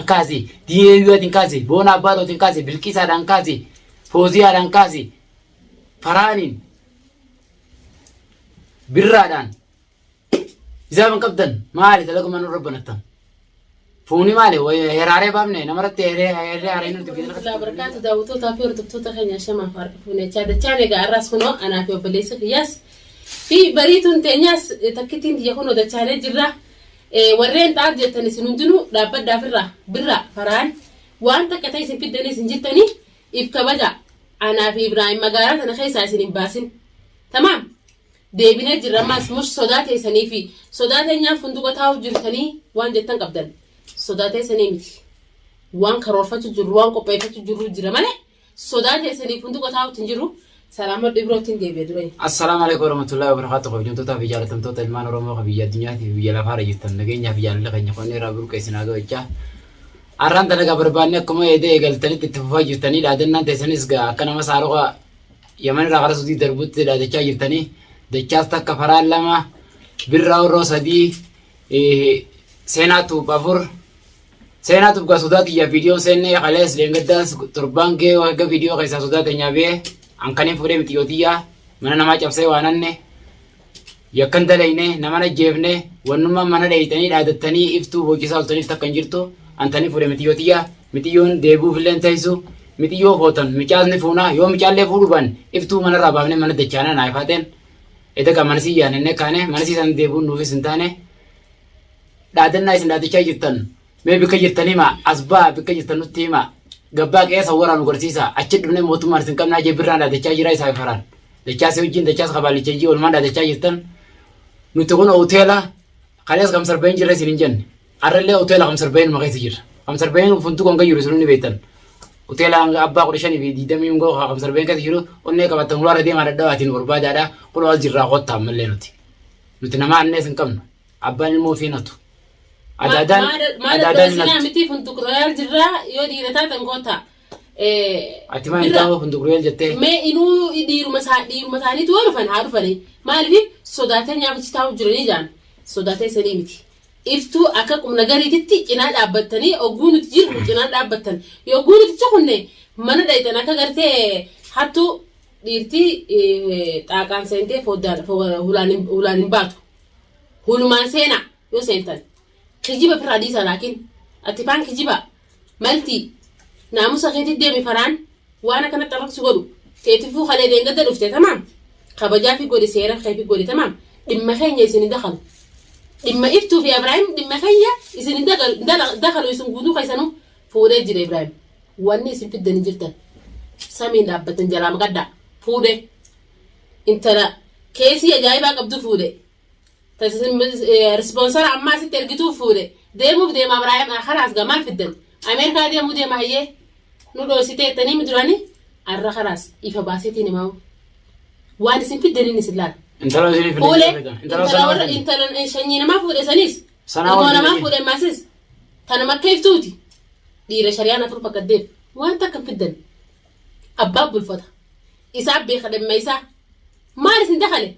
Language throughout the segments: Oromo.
kaasi, Diyeeyyootiin kaasi, Boona Abbaadootiin kaasi, Bilqiisaadhaan kaasi, Fooziyaadhaan kaasi, Faraaniin, Birraadhaan. Hisaaban qabdan maali dalaguma nurra banattan? Fuuni maali heraaree baafne namarratti heree heree haree nuti biyya Warahmatullahi wabarakatuh daawwattootaa fi hordoftoota keenya shamaaf harka fuunechaa dachaan egaa har'aas kunoo anaa fi obboleessa kiyyaas fi bariituun teenyaas takkittiin tiyya kunoo dachaanee jirra. Warreen xaaf jettan isin hundinuu dhaabbadhaaf irraa birraa faraan waan takka ta'e isin fiddanii isin jirtanii if kabaja anaa fi Ibraahim magaalaa tana keessaa isin hin baasin. Tamaam. Deebinee jirra ammaas mush sodaa teessanii fi sodaa teenyaaf funduqa taa'u jirtanii waan jettan qabdan. Sodaa teessanii miti. Waan karoorfachuu jirru waan qopheeffachuu jirru jira malee sodaa teessanii funduqa taa'utti hin jiru. Salaamadhu Ibrootiin deebi'e duree. Assalaamu alaikum warahmatullahi wabarakatuh. Kabajamtootaa fi jaalatamtoota ilmaan Oromoo kan biyya addunyaatii fi biyya lafaarra jirtan nageenyaa fi jaalalli keenya qonnee irraa burqe isin haa ga'u jechaa. Har'aan tana barbaanne akkuma eedee eegaltanitti itti fufaa jirtanii dhaadannaan teessanis gaa akka nama saaroqa Yaman irraa karaa Suudii darbutti dhaadachaa jirtanii dachaas takka faraan lama birraa warroo sadii seenaa tuub afur seenaa tuub gaa sodaa kiyya viidiyoon seennee kalees leengaddaas torbaan gee wagga viidiyoo keessaa sodaa teenyaa bee hankaniin fuudhee miti yootiyyaa mana namaa cabsee waan anne Yakka hin dalayne, nama hin ajjeefne, wannummaan mana dheeyxanii dhaadattanii iftuu boochisaa oltaniif takka hin jirtu. An tanin fuudhe mixiyyoo tiyya. Mixiyyoon deebi'uufillee hin teessu. Mixiyyoo footan micaas ni fuuna. Yoo micaallee fuudhuu baanne iftuu manarraa baafnee mana dachaanaa naa ifaateen. Edagaa mana sii yaane innee kaane mana sii san deebi'uun nuufis hin taane. Dhaadannaa isin dhaadachaa jirtan mee bikka jirtan himaa as ba'a bikka jirtan nutti himaa gabbaa qe'ee sawwaraa nu garsiisaa achi dhufnee mootummaan isin qabnaa jee birraan dhaadachaa jira isaa faraan. Dachaasii wajjin dachaas kabaalicha wajjin oolmaan dhaadachaa jirtan. Nuti kun hoteela kalees kamsarbayin jirra isin hin jenne. Har'allee hoteela kamsarbayin numa keessa jirra. Kamsarbayin funtuu kan jiru isin ni beektan. Hoteela hanga abbaa 15 fi 20 hanga kamsarbayin keessa jiru onnee qabattan ulaarra deemaa dhadhawaatiin barbaadaadha. Kun as jirraa kottaa ammallee nuti. Nuti nama annees hin qabnu. Abbaan ilmoo ofii natu. Adaadaan Maal adaadaan hin dhoosinaa hattu. miti funduq royaal jirraa yoo dhiira taatan koottaa. Ati maa hin taa'u funduq royaal jettee? Mee inuu dhiiruma isaa dhiiruma isaaniitu yoo dhufan haa dhufanii. Maaliif sodaatee nyaafichi taa'u jiranii jaan sodaatee sanii miti. Iftuu akka qubna gariititti cinaa dhaabbattanii ogguu nuti jirru cinaa dhaabbattan. Yogguu nuti cikunne mana dhayxan akka gartee hattuu dhiirtii xaaqaan seentee foddaan hulaan hin baatu. Hulumaan seenaa yoo seentan. Kijiba firraa dhiisaa laakiin ati faan kijiba maltii naamusa keetii deemi faraan waan akkana xarraqsi godhu teetifuu kalee deengadda dhufte tamaam kabajaa fi godhi seera kee fi godhi tamaam dhimma keenya isin hin dakalu dhimma iftuu fi Ibraahim dhimma keenya isin hin dakalu isin guutuu keessanuu fuudhee jira Ibraahim wanni isin fiddan hin jirtan samiin dhaabbattan jalaa maqadhaa fuudhee intala keesii ajaa'ibaa qabdu fuudhe Rispoonsara ammaa asitti ergituuf fuudhe. Deemuuf deema Abrahaam kalaas gaa maal fiddan? Ameerikaa deemuu deema hayyee. Nu dhoositee jettanii mi duraanii? Arra kalaas ifa baaseetiin himaa. Waan isin fiddaniin isin laala. Intala isin fiddanii Fuule fidan. Intala intala sanaa warra fidan. intala sanyii namaa fuudhe sanis Sanaa ilmoo wal namaa fidan. fuudhe maasis tana makka iftuuti. Dhiira shariyaan afur fakkaddeef waan takka hin fiddan. Abbaa bulfata. Isaa beeka dhimma isaa. Maal isin dakale?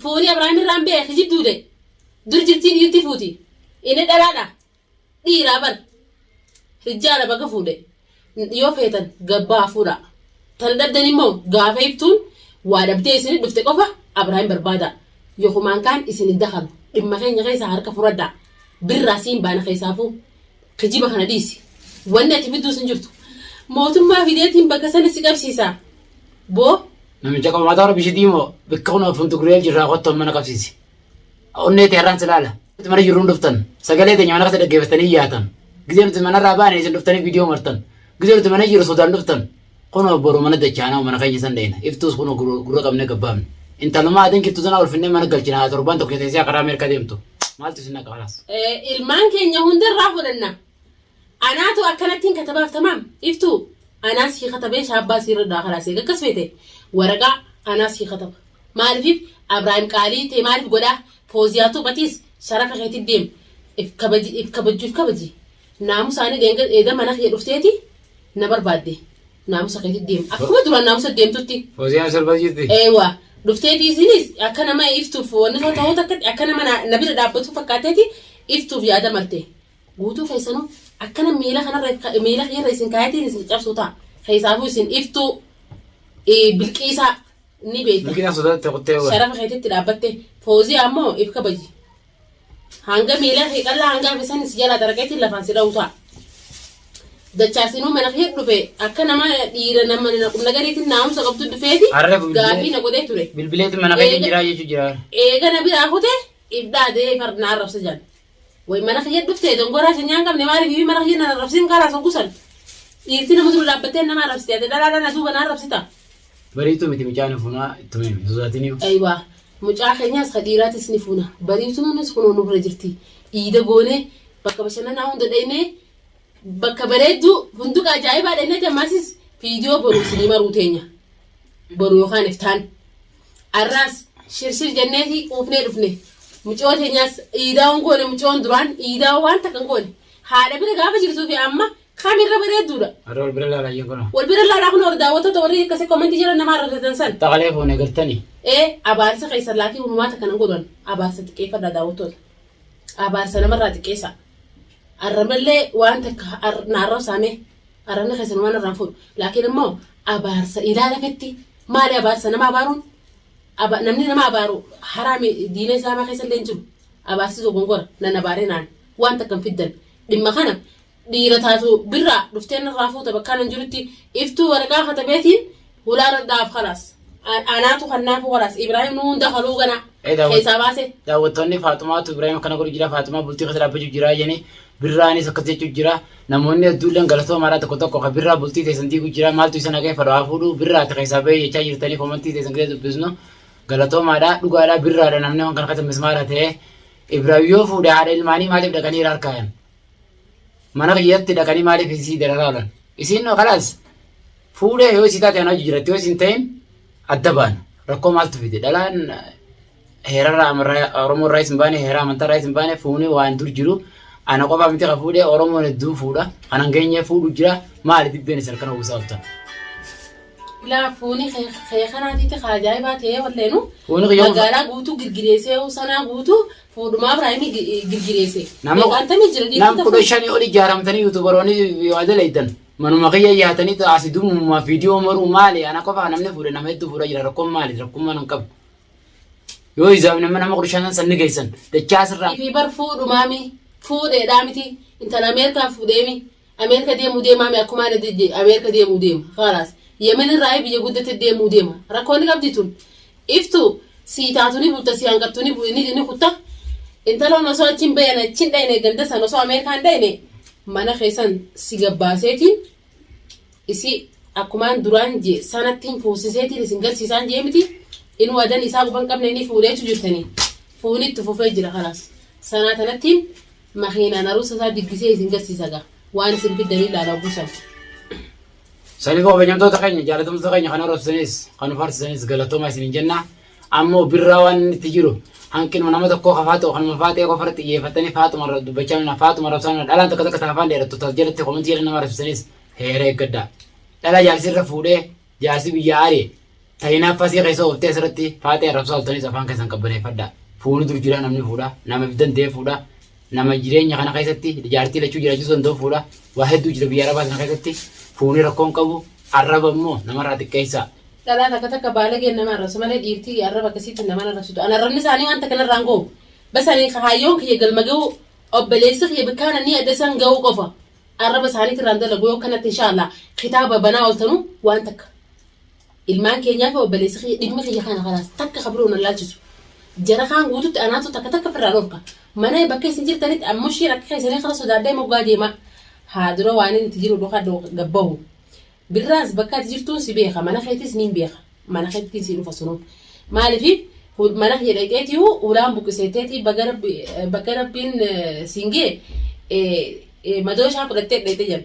Fuuni Abrahaam irraan be'e kijibduu de. Dur jirtii dhiirti fuuti. Inni dhalaadha. Dhiiraa bar. Rijjaala baga fuudhe. Yoo feetan gabbaa fuudha. Tana dhabdan immoo gaafa iftuun waa dhabdee isin dhufte qofa Abrahaam barbaada. Yokumaan kaan isin hin dakalu. Dhimma keenya keessaa harka furadhaa. Birraa siin baana keessaafuu. Kijiba kana dhiisi. Wanni ati fidduus hin jirtu. Mootummaa fideetiin bakka sana si qabsiisa. Boo. Namicha qaba mataa rabbi ishii moo bikka kun funtugureel jirraa kottoon mana qabsiisi. Onnee teerraan si laala. Nuti mana jirruun dhuftan. Sagalee teenya mana keessa dhaggeeffatanii yaatan. Gizee nuti manarraa baane isin dhuftanii viidiyoo martan. Gizee nuti mana jiru sodaan dhuftan. Kunoo boru mana dachaanaa mana keenya san dheena. Iftuus kunoo gurra qabnee gabbaafne. Intalumaa adan jirtu tana ol finnee mana galchina torbaan tokko teessee karaa Ameerikaa deemtu. Maaltu isin naqa kalaas. Ilmaan keenya hundarraa fudhanna. Anaatu akkanattiin katabaaf tamaam iftuu anaa sii katabee shaabbaa siirra dhaa kalaas eega akkas feete waraqaa anaa sii kataba maaliif Abraahim qaalii tee maaliif godhaa fooziyaa tuphatiis sharafa keetti deem if kabaji if kabajju if kabaji naamusaanii deenga eeda mana kiyya dhufteeti na barbaadde naamusa keetti deem akkuma duraan naamusa deemtutti. Fooziyaan sirba jirti. Eewa dhufteeti isinis akka nama iftuuf wanni ta'uu takkatti akka nama na bira dhaabbatu fakkaateeti iftuuf yaada marte. Guutuu keessanuu Akkana miila kanarra miila kiyyarra isin kaayatiin isin caccabsuu ta'a. Keessaafuu isin iftuu bilqiisaa ni beekta. Bilqiisaan sodaatte kuttee waan. Sharafa keetitti dhaabbatte. Fooziyaa ammoo if kabaji. Hanga miila kee qallaa hanga hafe san si jalaa xaraqeetiin lafaan si dha'u ta'a. Dachaasinuu mana kiyya dhufe akka nama dhiira nama qubnagariitiin naamusa qabdu dhufeeti Harree bilbilee- gaafii na godhee ture. Bilbileetu mana keessa Eega- jiraa jechuu jira. Eega na biraa kute ibdaadee farda na arrabsa jedhan. Way mana kiyya dhufte dongoraa sanyaan hin qabne maaliif mana kiyya na arrabsin karaa sun kusan. Dhiirti nama dura dhaabbattee nama arrabsite ati dhalaadhaan na duuba na arrabsita. Bariituu miti mucaan fuunaa ittuma himi sodaatiniyu. Ayiwaa mucaa keenyaas ka dhiiraatis ni fuuna. Bariituunis kunoo nu bira jirti. Iida goonee bakka bashannanaa hunda dhaynee bakka bareedduu funduqa ajaa'ibaa dhaynee ammaasis viidiyoo boru isinii maruu teenya. Boru yookaan iftaan. Arraas shirshir jenneeti quufnee dhufne. Mucoo teenyaas iidaa hin goone mucoon duraan iidaa waan takka hin goone. Haadha bira gaafa jirtuu fi amma kamirra bareedduudha. Har'a wal bira laalaa jiran kun. Wal bira laalaa kun daawwattoota warri akkasii komentii jala nama arrabsatan san. Taqalee fuune gartanii. Ee abaarsa keessan laakiin uumamaa takka nan godhan abaarsa xiqqeeffadhaa daawwattoota. Abaarsa namarraa xiqqeessa. Arraballee waan takka na arrabsaame arrabni keessan waan irraan fuudhu. Laakiin immoo abaarsa ilaala fetti maali abaarsa nama abaaruun namni nama abaaru haraami diina islaamaa keessa illee hin jiru. Abaarsi dogongora nan abaaree naan waan takka hin fiddan. Dhimma kana dhiira taatu birraa dhuftee narraa fuuta bakka nan jirutti iftuu waraqaa katabeetiin hulaa irra dhaaf kalaas. Anaatu kannaafuu kalaas Ibraahim nu hunda kaluu ganaa keessaa baase. Daawwattoonni Faaxumaatu Ibraahim akkana godhu jira Faaxumaa bultii keessa dhaabbachuu jira jedhanii birraanis akkas jechuu jira namoonni hedduulleen galatoomaadha tokko tokko kan birraa bultii teessan diigu jira maaltu isa nagee fadhaa fuudhu birraati keessaa bahee jechaa jirtanii komantii teessan keessa dubbisnu galatoomaadha dhugaadha birraadha namni waan kana keessa mismaara ta'ee Ibraahim yoo fuudhe haadha ilmaanii maaliif dhaqanii irra harkaayan Mana kiyyatti dhaqanii maaliif isii dararaa oolan? Isiin noo kalaas fuudhee yoo isii taate ana hojii jiratti yoo isin ta'in adda baana. Rakkoo maaltu fide? Dhalaan heerarraa Oromoo irraa isin baane heera amantaa irraa isin baane fuunee waan dur jiru ana qofaa miti ka fuudhee Oromoon hedduun fuudha. Kanan geenyee fuudhu jira maali dibbeen isin harkana uwwisaa ooltan? Laa fuuni kee kanaatiitti ka ajaa'ibaa ta'ee walleenu Fuuni kiyya magaalaa guutuu girgireessee sanaa guutuu fuudhumaa Ibraahimii girgireesse. Nama Meeqaantamii jira nam dhiirota kudha shanii ol ijaaramtanii yuutubaroonni waa dalaytan manuma kiyya yaatanii asii duumumaa viidiyoo maruu maali ana qofa namni fuudhe nama hedduu fuudha jira rakkoon maali rakkoon hin qabu. Yoo ijaamne nama 15 san ni geessan dachaa asirraa. Fi bar fuudhumaami fuudheedhaa miti intala Ameerikaa fuudheemi Ameerika deemuu deemaami akkumaa na didde Ameerika deemuu deema khalaas Yemen irraa biyya guddate deemuu deema rakkoo ni qabdi tun iftu sii taatu ni butta sii hanqattu ni ni, ni kutta intaloon osoo achiin bayan achiin dhayne ganda san osoo Ameerikaan dhayne mana keessan si gabbaaseetiin isii akkumaan duraan jee sanattiin fuusiseetiin isin garsiisaan jee miti inuu adan isaa quban qabne ni fuudheetu jirtanii fuuni itti fufee jira khalaas sanaa tanattiin Makiinaan aruusa isaa diggisee isin garsiisa gaa. Waan isin fiddanii ilaala hogguu san. Saniif kabajamtoota keenya jaalatamtoota keenya kan arrabsanis kan faarsisanis galatoomaa isiniin jenna. Ammoo birraa waan inni itti jiru hanqinuma nama tokkoo kafaa ta'u kanuma faaxee qofa irratti xiyyeeffatanii faaxuma irra dubbachaa oolan faaxuma arrabsaa oolan dhalaan takka takka taafaan dheerattu tas jalatti komentii jala nama arrabsisanis heera eeggadhaa. Dhala jaarsi irra fuudhee Jaarsi biyyaa ari'e. Ta hinaaffaa sii keessa ooftee asirratti faaxee arrabsaa ooltanis afaan keessan qabbaneeffadhaa. Fuuni dur jiraa namni fuudha. Nama if danda'e fuudha. Nama jireenya kana keessatti jaartii lachuu jiraachisuu danda'u fuudha. Waa hedduu jira biyya arabaa sana keessatti. Fuuni rakkoo hin qabu. Arraba immoo namarraa xiqqeessaa. Dhalaa takka takka baalageen nama arrabsa malee dhiirtii arraba akkasiitiin nama hin arrabsitu. An arrabni isaanii waan takka narraan gahu. Bas ani kaayyoon kiyya galma gahuu obboleessi kiyya bakkaan ani adda isaan gahuu qofa. Arraba isaaniitti irraan dalagu yoo akkanatti insha Allah kitaaba banaa ooltanu waan takka. Ilmaan keenyaa fi obboleessi kiyya dhimmi kiyya kana kalaas takka ka biroo na laalchisu. Jara kaan guututti anaatu takka takka firraa dhorka. Mana bakka isin jirtanitti ammoo ishiin akka keessanii kana sodaadhee moggaa deemaa. Haa dura waan inni itti jiru dhokadhu gabbahu. Birraas bakka ati jirtuun si beeka mana keetis niin beeka. Mana keettiin si dhufa sunuu. Maaliif mana kiyya dhaqxeetiyu ulaan buqqiseetteeti baga rabbiin siin gee madooshaa fudhattee dhaqxe jedhan.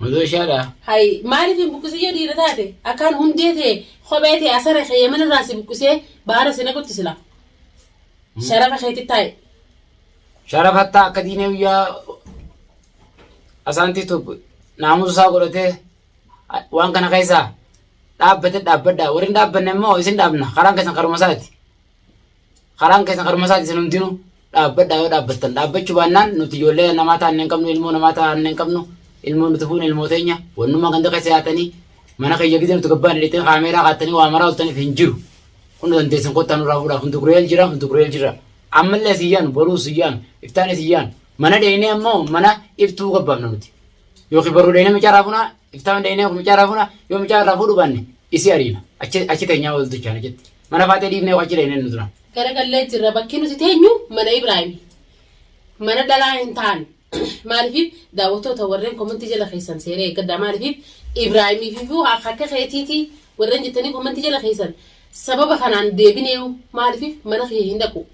Madooshaadha. Hay maaliif hin buqqisee yoo dhiira taate akkaan hundee ta'e kophee ta'e asara kee yemen irraa si buqqisee baara si naqutti sila. Sharafa keetti taa'e. Sharafattaa akka diinee guyyaa asaantii tokko naamusa isaa godhatee waan kana keessaa dhaabbate dhaabbadha. Warri hin dhaabbanne immoo isin dhaabna. Karaan keessan karuma isaati. Karaan keessan karuma isaati isin hundinuu. Dhaabbadhaa yoo dhaabbattan dhaabbachuu baannaan nuti ijoollee namaa taanne hin qabnu ilmoo namaa taanne hin qabnu ilmoo nuti fuune ilmoo teenya wannummaa ganda keessa yaatanii mana kiyya gizee nuti gabbaan hidhatanii kaameeraa kaattanii waa maraa oltaniif hin jiru. Kun dandeessan kottaa nurraa fuudhaa fundukureel jira fundukureel jira. Ammallee asii yaanu boruu asii yaanu iftaan asii yaanu mana dheeynee ammoo mana iftuu gabbaafna nuti. Yookiin boruu dheeynee mucaa irraa fuunaa iftaan dheeynee mucaa irraa fuunaa yoo mucaa irraa fuudhuu baanne isii ariina achi achi teenyaa ooltu jechaana jetti. Mana faatee dhiifnee achi dheeynee nu dura. Garagallee jirra bakki nuti teenyu mana Ibraahimi. Mana dhalaa hin taane. Maaliif daawwattoota warreen komantii jala keessan seeree eeggadhaa maaliif Ibraahimiif fi akka keetiiti warreen jettanii komantii jala keessan sababa kanaan deebineeyu maaliif mana kiyya hin dhaqu.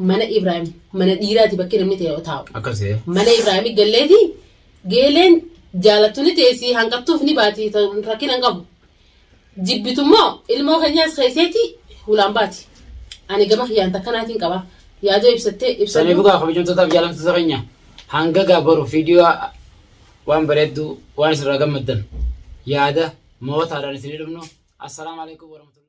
Mana Ibraahim mana dhiiraati bakki namni ta'e taa'u. Akkasii. Mana Ibraahimi galleeti geeleen jaalattu ni teessi hanqattuuf ni baati rakkina hin qabu. Jibbitu immoo ilmoo keenyaas keesseeti hulaan baati. Ani gama kiyyaan takkanaatiin qaba. Yaadoo ibsattee Saniifuu ibsadhu. gaa kabajamtootaaf jaalamtoota keenya hanga gaa boru viidiyoo waan bareedduu waan isinirraa gammaddan yaada mootaadhaan isinii dhufnu. Assalaamu alaikum warahmatullahi.